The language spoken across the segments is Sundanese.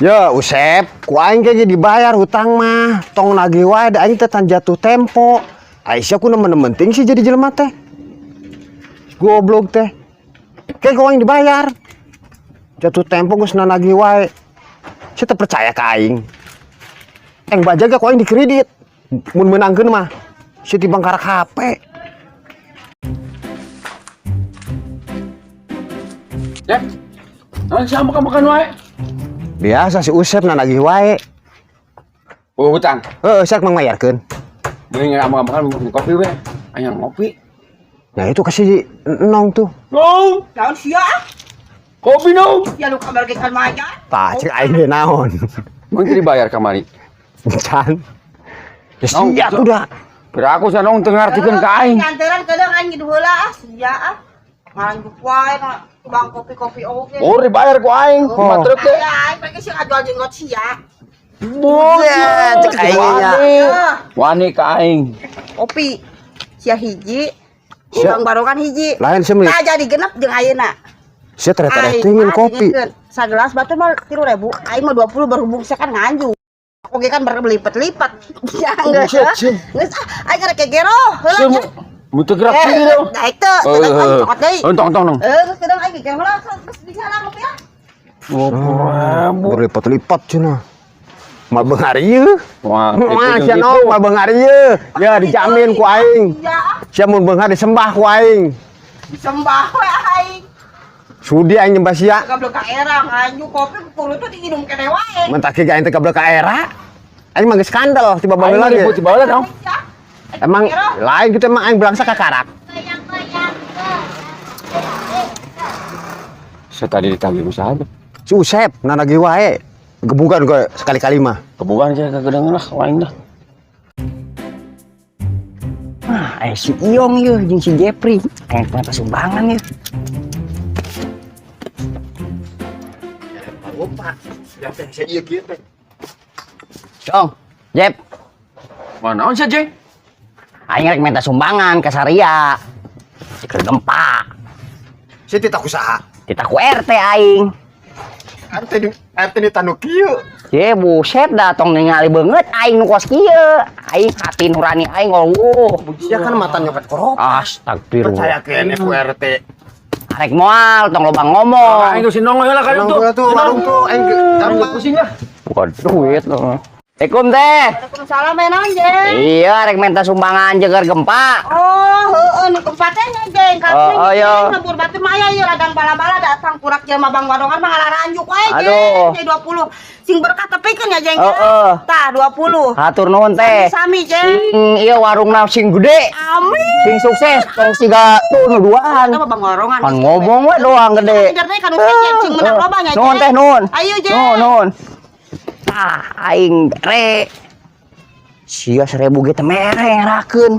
Ya, Usep, ku aing ge dibayar hutang mah. Tong nagih wae da aing teh tan jatuh tempo. Aisyah ku nemen penting sih jadi jelema teh. Goblok teh. Kayak ku aing dibayar. Jatuh tempo geus nagih wae. Sia teu percaya ka aing. Eng bajaj ge ku aing dikredit. Mun meunangkeun mah. Sia tibang karak HP. Jep. Naon sia makan-makan wae? Biasa si Usep nagih wae. Oh, hutang. Heeh, sia mangmayarkeun. Mending makan-makan kopi we. Aya ngopi. Nah itu kasih nong tuh. Nong, Naon sia? kopi nong. Ya lu kabar ge kan mayan. Tah, cek aing ge naon. Mun teu dibayar kamari. Can. Ya Nong, sia tuh dah. Piraku sia nong teu ngartikeun ka aing. Nyanteran kadang aing ngidu heula ah sia ah. Ngaranjuk wae na bang kopi-kopi oge. Oh, dibayar ku aing. Oh. Lima truk teh. Ya aing pengen sih ngajual jenggot sia. Ya, cek aing nya. Wani. Ah, Wani ka aing. kopi sia hiji. Sia. Urang barongan hiji. Lain sia meuli. Tah jadi genep jeung ayeuna. Sia ternyata Aing ingin mah kopi. dingekeun. Sagelas batu mah 3.000, aing mah 20 berhubung sia kan nganju. Oge kan berlipat-lipat. Ya geus. Buset, sia. Geus ah, aing rek kegero heula Sia nya. mun teu gerak sih gitu. Daek teu, kadang aing cokot deui. Oh, tong tong nong. Geus kadang aing kegero heula geus dijalan ngopi ah. 20.000. Berlipat-lipat cenah. Mal beunghar ieu. Wah, Wah, sia nong mal beunghar ieu. Ya dijamin ku aing. Ya, Sia mun beunghar disembah ku aing. disembah we aing. Sudi aing nyembah sia. Gablek ka era nganju kopi kudu tuh diinum keneh wae. Mentah ge aing teh gablek ka era. Aing mah geus kandel tiba Aing baheula mah ge. ribut di bawah dong. Ya. Emang lain gitu emang aing belangsa ka karak. Saya tadi ditagih usaha tuh. Si Usep nagih wae. Gebukan gue sekali-kali mah. Kebukan saya kegedean lah, aing dah. Ah, si Iyong yeuh jeung si Jepri. Aing punya sumbangan yeuh. Lupa. Ya teh sia ieu kieu teh. Dong, Jep, Wah, naon sia, Jeng? aing rek minta sumbangan ke Saria. Keur gempa. Sia teh tak usaha. Titah ku RT aing. RT di tanu kieu. Ye buset dah tong ningali beungeut aing nu kos kieu. Aing hati nurani aing ngoluh. Sia kan mata nyopet korok. Astagfirullah. Percaya ke ku RT. Arek moal tong loba ngomong. Aing tuh si nong heula ka Nong ditu. tuh warung tuh aing gampang. Pusing lah. Bukan duit loh. Assalamualaikum teh. Waalaikumsalam ya naon, Jeng. Iya, rek minta sumbangan jeger gempa. Oh, heeh nu gempa teh nya, Jeng. Oh, oh, iya. Lembur batu mah aya ieu ladang bala-bala datang kurak jelema Bang Wadongan mah ngalaranjuk wae, Jeng. Aduh. Jadi 20. Sing berkah tepikeun ya, Jeng. Heeh. Tah 20. Hatur nuhun teh. Sami, Jeng. Sing ieu warungna sing gede, Amin. sing sukses, tong siga tuh nu duaan. Eta mah Bang Warongan. Kan ngomong we doang gede. Ngejar deui ka nu sejen sing menang loba nya, Jeng. Nuhun teh nuhun. Ayo, Jeng. Nuhun nuhun. Tah aing bere. Sia 1000 ge teh mere ngerakeun.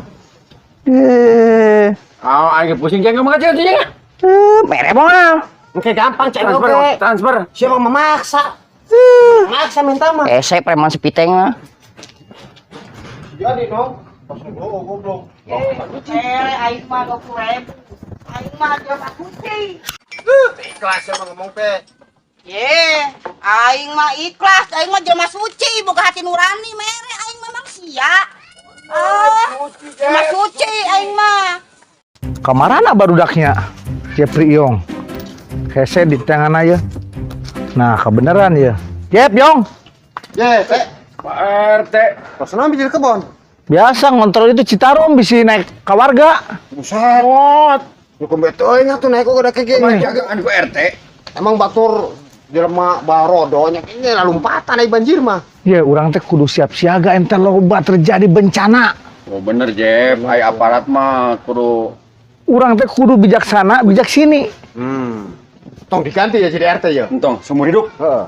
Eh, Ah, aing pusing Jeng, kamu kecil Jeng. Mere moal. Oke gampang cek Transfer, oke. transfer. Siapa memaksa? Maksa minta mah. Ese preman sepiteng mah. Jadi dong. Oh, goblok. Mere aing mah 20.000. Aing mah jelema suci. Ikhlas sama ngomong teh. Ye, aing mah ikhlas, aing mah jelema suci, boga hati nurani mere aing mah manusia. Ah, jelema suci aing mah. Kamarana barudaknya Jepri Yong. Hese di tangan aja. Nah, kebenaran ya. Jep Yong, Ye, teh. Pak RT. Pas naon bijil kebon. biasa ngontrol itu Citarum bisa naik ke warga. Buset. Lu kembet euy atuh naik udah kayak Emang gini. jagaan ku RT. Emang batur jelema barodo nya ini lompatan ai banjir mah. Ya, urang teh kudu siap siaga ente loba terjadi bencana. Oh bener Jep, ai aparat mah kudu Urang teh kudu bijaksana, bijak sini. Tong diganti ya jadi RT ya. entong seumur hidup. Heeh.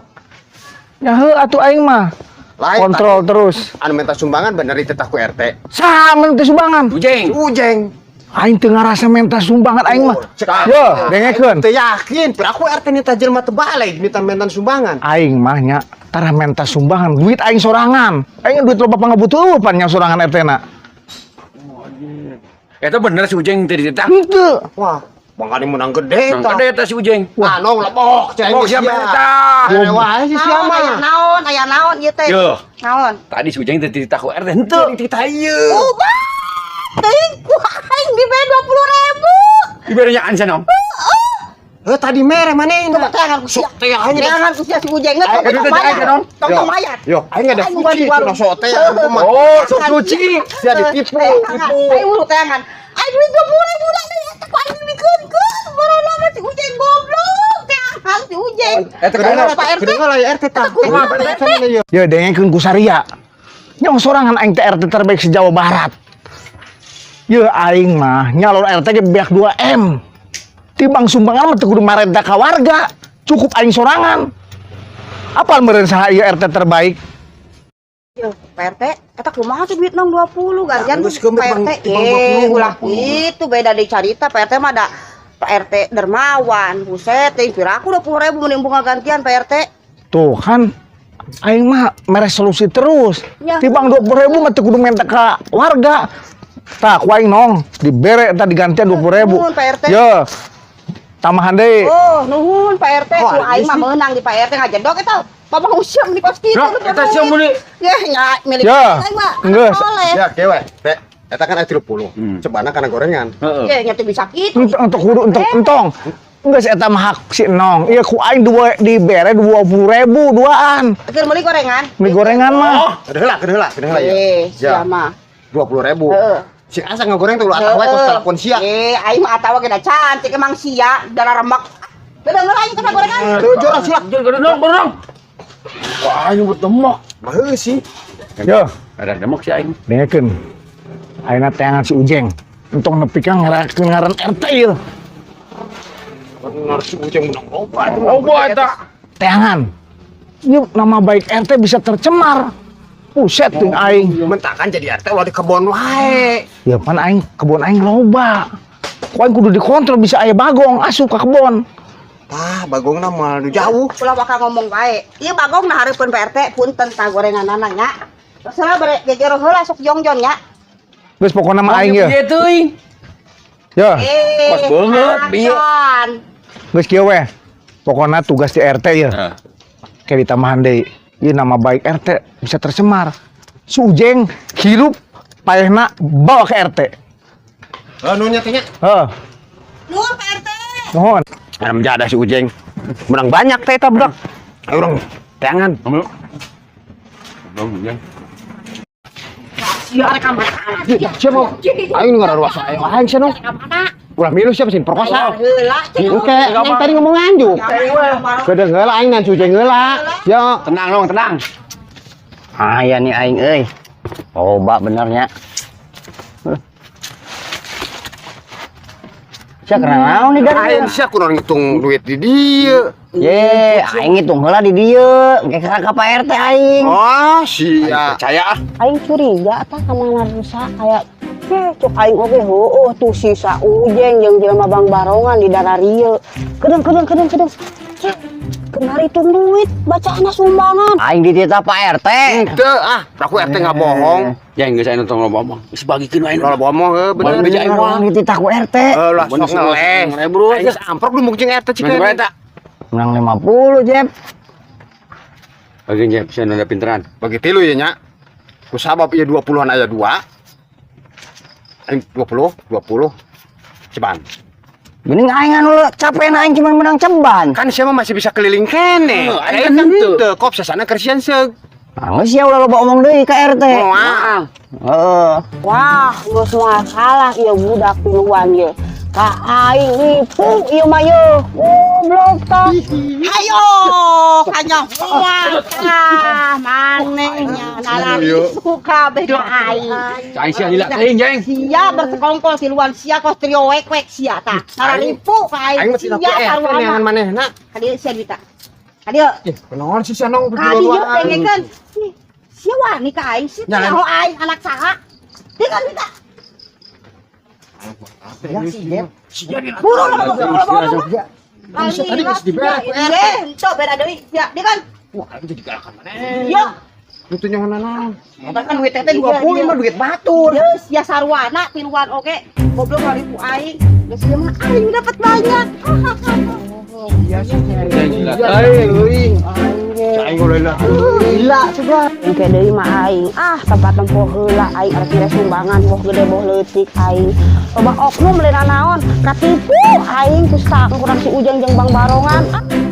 Ya heuh atuh aing mah. Lain Kontrol terus. Anu minta sumbangan bener itu ku RT. Saha minta sumbangan? Ujeng. Ujeng. Aing teu ngarasa minta sumbangan aing mah. Cek Yo, dengekeun. Teu yakin, piraku RT nita jelema teu balik minta minta sumbangan. Aing mah nya tara minta sumbangan, duit aing sorangan. Aing duit loba pangabutuh pan nya sorangan RT na. Eta bener si Ujeng teh dititah. Henteu. Wah, Mangkane menang gede Nang tah. gede eta si Ujeng. Wah, nong lebok cai. Oh, siapa eta? Wae si Naon siapa? aya naon, aya naon ieu teh? Yo. Naon? Tadi si Ujeng teh dititah ku RT henteu. Dititah ieu. Ubat. Teuing ku aing dibere 20.000. Dibere nya ansa nong. Heuh, tadi mere manehna. Coba teangan ku sia. Sok teh aing Teangan ku sia si Ujeng geus Ayo, tong duit aja, mayar. ayo, dong. Tong tong mayar. Yo, aing ada Aing bukan fuci di warung. cenah sok teh aku mah. Oh, sok suci. Sia ditipu, Teangan. tipu. Aing buru teangan. Aing duit 20.000 dah deui eta ku aing dimikeun-keun. Baru mah si Ujeng goblok. Teangan si Ujeng. Eta Kedengar Pak RT. Kedengar lah ya RT tah. Kumaha, Pak RT? Ya dengekeun ku saria. Nyong sorangan aing teh RT terbaik se Jawa Barat. Ye aing mah nyalon RT ge beak 2 M. Tibang sumbangan mah teu kudu marenta ka warga, cukup aing sorangan. Apal meureun saha ieu RT terbaik? Yo, Pak RT, eta kumaha tuh duit nong 20 gantian Geus keumit, Pak Bang, RT. tibang Eh, 20. ulah itu beda deui carita Pak RT mah da Pak RT dermawan. Buset, teuing piraku 20.000 mending bunga gantian Pak RT. Tuh kan aing mah mere solusi terus. Ya. Tibang 20 ribu mah teu kudu minta ka warga. Tah ku aing nong dibere eta digantian 20 ribu. Nuhun, Pak RT. Ye. Tambahan deui. Oh, nuhun Pak RT, Oh, ku aing mah sih. meunang di Pak RT ngajedog eta. Babang usiam di kos kitu. Nah, eta siam meuli. Ya, nya milik Ya, aing mah. geus. Soleh. Ya, kewe. Teh, eta kan aya 30. Hmm. Cebana kana gorengan. Heeh. Ya, nya teu bisa kitu. Entong entong kudu entong entong. Geus eta mah hak si Nong. Ieu ku aing dua dibere 20 ribu duaan. Keur meuli gorengan. Beli gorengan mah. Keun heula, keun heula, keun heula ya. Eh, sia mah. 20.000. Heeh. Si asa ngagoreng teh ulah atah wae kos telepon sia. Eh, aing mah atawa ge da cantik emang sia, darah remak. Beda heula aing kana gorengan. Tuh jorah silak. Jol nong, nong. Wah, aing buat demok. Mah heuh sih. Yo, Ada demok si aing. dengekeun. Ayeuna teangan si Ujeng. Entong nepi ka ngarakeun ngaran RT ieu. Bener si Ujeng menang obat. Loba eta. Teangan. Ieu nama baik RT bisa tercemar. Buset ting aing. Mentakan jadi RT ulah di kebon wae. Ya pan aing kebon aing loba. Ku aing kudu dikontrol bisa aya bagong asup ka kebon. Tah, bagongna moal nu jauh. Ulah bakal ngomong wae. Ieu bagong nah hareupeun Pak RT, punten tah gorenganana nya. Terserah bare gegero heula sok jongjon nya. Geus pokona mah aing ye. Ieu teuing. Ya, Eh, Kos banget, bieu. acan. geus kieu we. Pokona tugas di RT ye. Heeh. Kayak ditambahan deui. Ieu nama baik RT bisa tercemar. Si Ujeng hirup paehna bawa ke RT. Heuh, nu nya teh nya. Heuh, Nuhun Pak RT. nuhun. Anu jadah si Ujeng. Menang banyak teh eta budak. Ayo urang teangan. Ambil. Dong, Ujeng. Sia rek ka mana? Siapa? Aing nu ngaruasa aing aing sia nu. Ulah milu siapa sih perkosa. Heula cek. Oke, yang tadi ngomong nganjuk. Kedeung heula aing nan si Ujeng heula. Yo. Tenang dong, tenang. Ah ya nih aing euy. Loba benernya. Sia kena naon nih dan? Aing sia kudu ngitung duit di dieu. Ye, aing ngitung heula di dieu, engke ka Pak RT aing. Oh, sia. Percaya ah. Aing curiga tah ka mana rusa kayak Ye, cuk aing oge heueuh tuh sisa Ujeng jeung jelema Bang Barongan di dararieu. Kedeung kedeung kedeung kedeung. Ye, kena hitung duit bacaanna sumbangan. Aing dititah Pak RT. Henteu ah, aku RT nggak bohong. Jeng geus aing nonton loba omong. Geus bagikeun aing. Kalau bohong heuh bener. Bener. Beja aing mah. Aing dititah ku RT. Eh lah sok ngeleh. Ngeleh bro. Aing geus amprok lu mung jeung RT cik. Mana eta? Menang 50, Jep. Bagian Jep, sia nanda pinteran. Bagi tilu ya nya. Ku sabab ieu 20-an aya 2. Aing 20, 20. Ceban. Geuning aing anu capek aing cuma menang ceban. Kan siapa masih bisa keliling kene. Heuh, aing Aing kan kan henteu. henteu, kop sasana kersian seug. Ah, geus sia ulah loba omong deui ka RT. Moal. Heeh. Wah, geus moal kalah ieu budak tiluan ieu. Ka aing nipu ieu mah yeuh. Goblok tah. Hayo, hanya wah, tah manehnya nalarisu kabeh ka aing. Cai sia lila teuing, Jeng. Sia bersekongkol tiluan sia kos trio wek-wek sia tah. Nararipu ka Aing aing mah tidak sia ku RT sarwana. neangan manehna. Ka dieu sia duita. Ka dieu. Kunaon sih sia nong Ka dieu dengekeun. Ih, sia wani ka aing sia Nyalain. nyaho aing anak saha. Dengan duita. Ya si Jep. Buru lah, buru lah, buru lah. Bisa tadi geus dibere ku RT. Eh, henteu beda deui. Ya, dia kan. Wah, aing jadi galakan maneh. Ya. Nu teu nyaho naon. Eta kan duit teh 20 mah duit batur. Yeus, ya sarwana tiluan oge. Goblok kali ku aing. Geus ieu mah aing dapat banyak. Iya sih. Gila. Euy, euy. Aing ulah. Gila sudah. Engke deui mah aing. Ah, tempat tempo heula aing arek mere sumbangan boh gede boh leutik aing. Loba oknum lain naon, katipu aing ku kurang si Ujang jeung Bang Barongan. Ah.